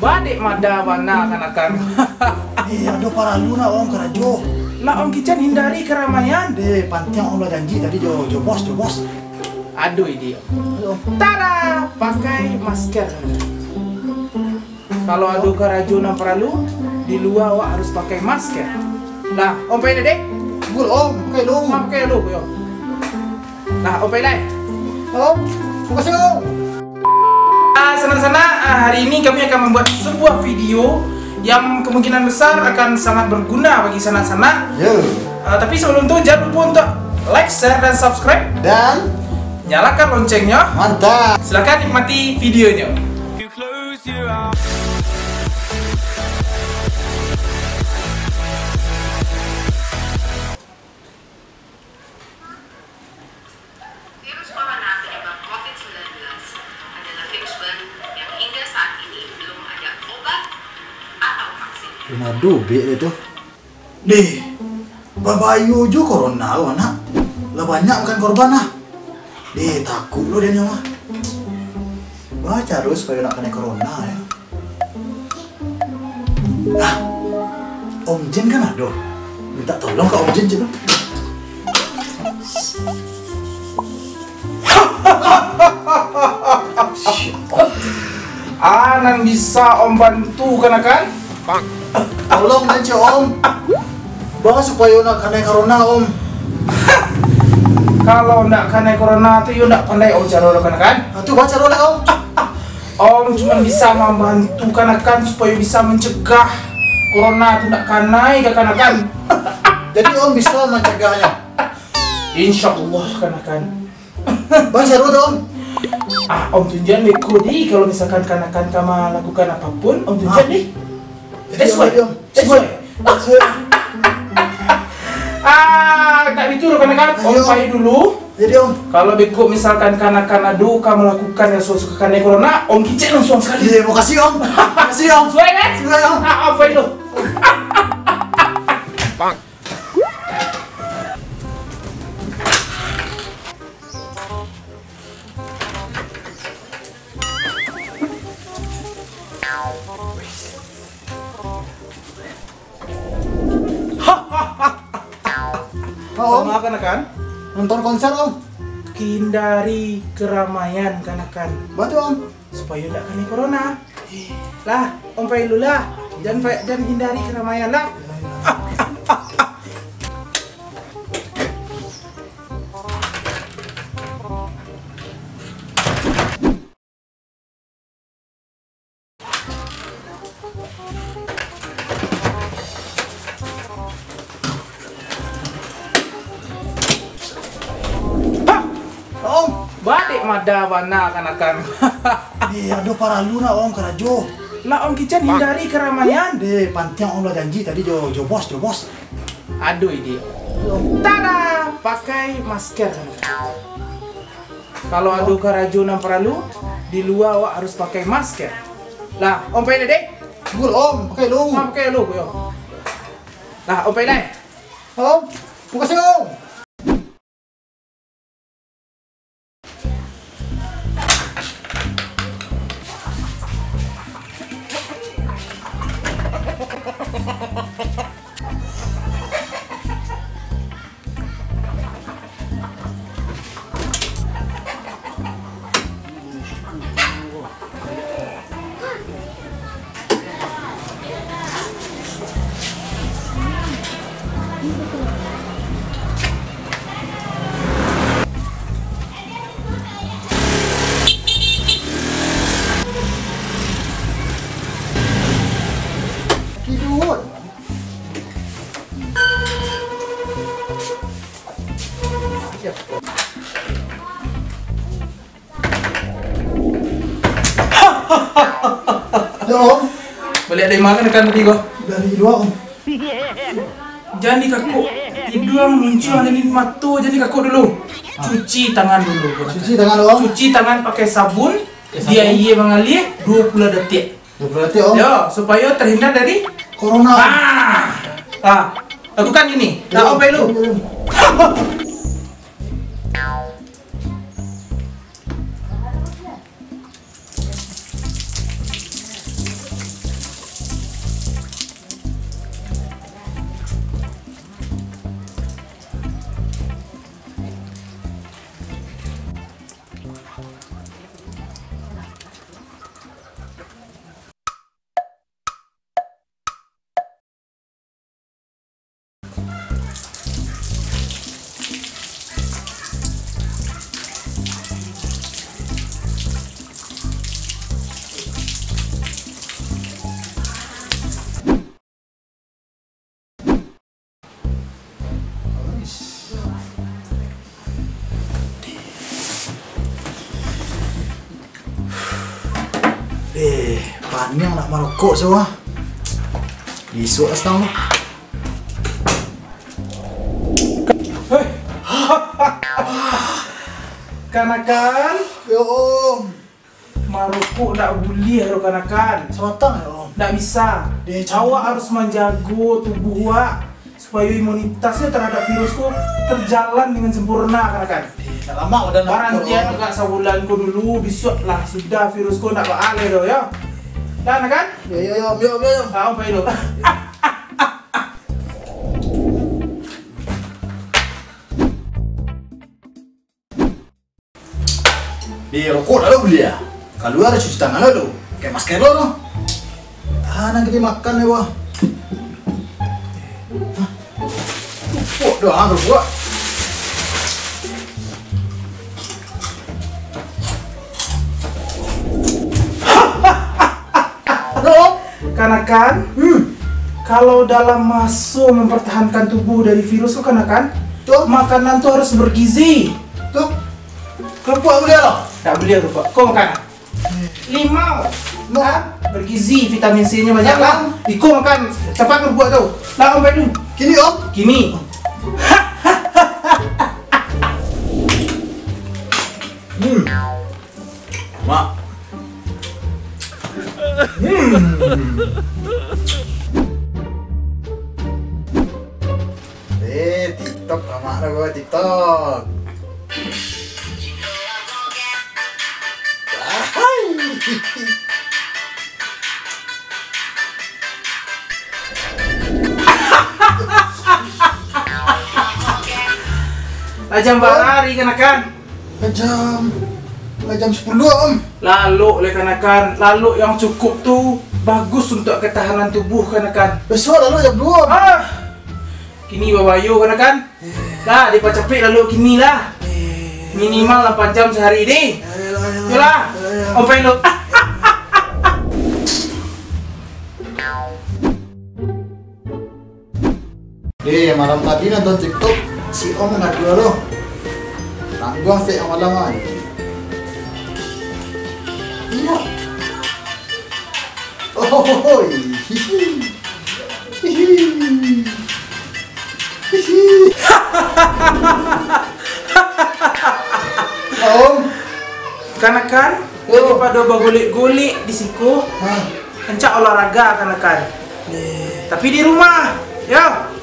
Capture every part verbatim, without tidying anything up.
Badek mada bana kanakan. Eh, ado paralu nak Om karajo. Lah Om Kicen hindari keramaian. Deh, pantiang Om lah janji tadi jo, jo bos, jo bos. Ado ide. Ayo, Om. Tada, pakai masker. Kalau ado karajo nan paralu, di lua awak harus pakai masker. Lah, Om pai lah, Dek. Tunggu lah, Om. Pakai dulu. Ah, pakai dulu, yo. Nah, Om pai lai. Om, makasih, Om. Ah, sanak-sanak, ah, hari ini kami akan membuat sebuah video yang kemungkinan besar akan sangat berguna bagi sanak-sanak. Yo. Ah, tapi sebelum tu, jangan lupa untuk like, share, dan subscribe. Dan nyalakan loncengnya. Mantap. Silakan nikmati videonya. Virus corona penyebab covid sembilan belas adalah virus baru yang hingga saat ini belum ada obat atau vaksin. Belum ado obat tu. Deh, babayo jo corona ko, nak. Lah banyak makan korban lah. Deh, takuik lo den nyo mah. Baa caro supayo ndak kanai corona, yo? Lah, Om Jin kan ado. Minta tolong ka Om Jin, cek tu. Ah, nan bisa Om bantu kanakan? Tolong den, cek Om. Baa supayo ndak kanai corona, Om? Kalau ndak kanai corona tu, yo ndak pandai Om caro lo kanakan. Ah, tu baa caro lai, Om? Om cuma bisa mambantu kanakan supayo bisa mancegah corona tu ndak kanai ka kanakan. Jadi Om bisa mancegahnyo? Insya Allah kanakan. Baa caro tu, Om? Ah, Om tunjuakan beko di, kalau misalkan kanakan ka malakukan apapun, Om tunjuakan di. Jadi, Om, jadi, Om. Sesuai. Sesuai. Ah, ndak bitu doh, kanakan. Om pai dulu. Jadi, Om. Kalau beko misalkan kanakan ado ka malakukan nan suka-suka kanai corona, Om kicek langsuang sakali. Iyo, makasih, Om. Makasih, Om. Sesuai, kan? Sesuai, Om. Ah, Om pai dulu. Om. Om, apo, kanakan? Nonton konser, Om. Hindari keramaian, kanakan. Baa tu, Om? Supayo ndak kanai corona. Lah, Om pai dulu lah. Jan pai, jan hindari keramaian lah. Om. Badek mada bana kanakan. Eh, ado paralu nak Om karajo. Lah Om kicen hindari keramaian. Deh, pantiang Om lah janji tadi jo, jo bos, jo bos. Ado ide. Tada, pakai masker. Kalau ado karajo nan paralu, di lua awak harus pakai masker. Lah, Om pai lah, Dek. Tunggu lah, Om. Pakai dulu. Ah, pakai dulu, yo. Lah, Om pai lah. Om, makasih, Om. Kidul. Yo, Om. Baliak dari ma kanakan tadi ko? Dari lua, Om. Jan dikakok. Tiduang muncuang dari mato, jan dikakok dulu. Ah. Cuci tangan dulu. Cuci tangan, Om. Cuci tangan pakai sabun, pakai sabun. Di aia mangalia duo puluah datiak. Duo puluah datiak, Om. Yo, supayo terhindar dari corona. Ah. Ah. Lakukan ini. Nah, Om pai dulu. Yo, Om. Ini yang nak marokok, so, ah. Isuak lah, setang tu. Hei. Kanakan. Yo, Om. Marokok ndak buliah doh, kanakan. Sabatang yo, Om. Ndak bisa. Deh, awak harus manjago tubuh awak supayo imunitasnyo tarhadap virus ko terjalan dengan sempurna, kanakan. Deh, ndak lamak badan nak. Barantian agak sabulan ko dulu, bisuak lah sudah virus ko ndak baaleh doh, yo. Dah, kanakan? Yo, yo, yo, Om, yo, Om, yo, Om. Ah, Om pai dulu. Di rokok dah lo bali ah. Kalua cuci tangan lo tu. Pakai masker lo tu. Ah, nan kini makan ni, wah. Hah? Rokok doh, ah, rokok. Halo? Kanakan, hmm, kalau dalam maso mempertahankan tubuh dari virus tu, kanakan, tu, makanan tu harus bergizi. Tu, kerupuk buliah lo? Tak buliah kerupuk. Kau makan. Limau. Limau. Ha? Bergizi, vitamin C-nya banyak lah. Limau. Iko makan, capat kerupuk tu. Lah, Om pai dulu. Kini, Om? Kini. Hmm. Mak. Hmm. Eh, TikTok, lamak dah gua TikTok. Ahai. Lah jam bara hari, kanakan? Lah jam, lah jam sapuluah, Om. Lalok lai, kanakan. Lalok yang cukup tu bagus untuak ketahanan tubuh, kanakan. Bisuak lalok jam duo, Om. Ah! Kini babayo, kanakan. Eh. Lah, dipacapek lalok kini lah. Eh. Minimal lapan jam sahari deh. Ayolah, ayolah. Yolah. Ayolah. Om pai dulu. Eh, malam tadi nonton TikTok, si Om ngadu lo. Tangguang sek malam, ah. Iyo. Ohohohoi. Hihi. Hihi. Hihi. Om. Kanakan, yo, daripado bagolek-golek di siko, hah, rancak olahraga, kanakan. Eh. Tapi di rumah, yo.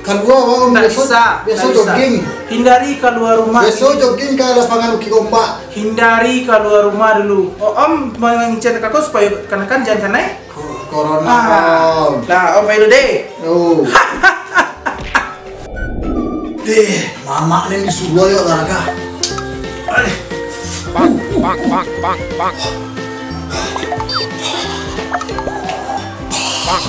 Kalua, Om, tak biaso, bisa, biaso tak bisa. Jogging. Hindari kalua rumah. Biaso jogging ka lapangan Bukik Gombak. Hindari kalua rumah dulu. Oh, Om mangincen kako supayo kanakan jan kanai ko-, corona, ah, Om. Nah, Om pai dulu deh. Oh. Deh, mamak ni disuruah yo olahraga. Aleh. Bang, bang, bang, bang, bang. Bang.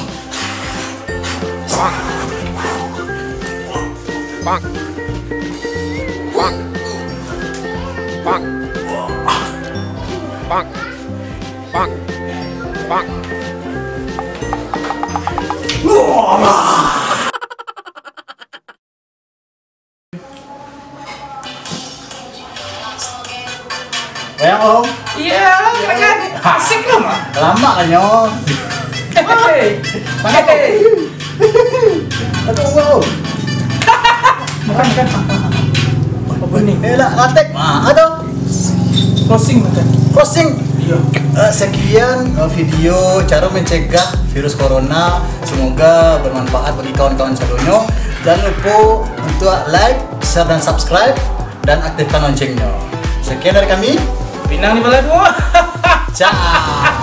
Bang. Bang. Bang. Bang. Bang. Bang. Banyak, Om. Iya, kan? Asik lu, Mak. Lama lah, Nyong. Hei. Mana, Om? Hei. Aduh, Om. Makan, kan? Apa ni? Eh, lah, latek. Ah, aduh. Closing, kan? Closing. Iya. Eh, sekian, eh, video cara mencegah virus corona. Semoga bermanfaat bagi kawan-kawan sadonyo. Jangan lupa untuk like, share, dan subscribe, dan aktifkan loncengnya. Sekian dari kami. Pinang di balah duo. Ciao.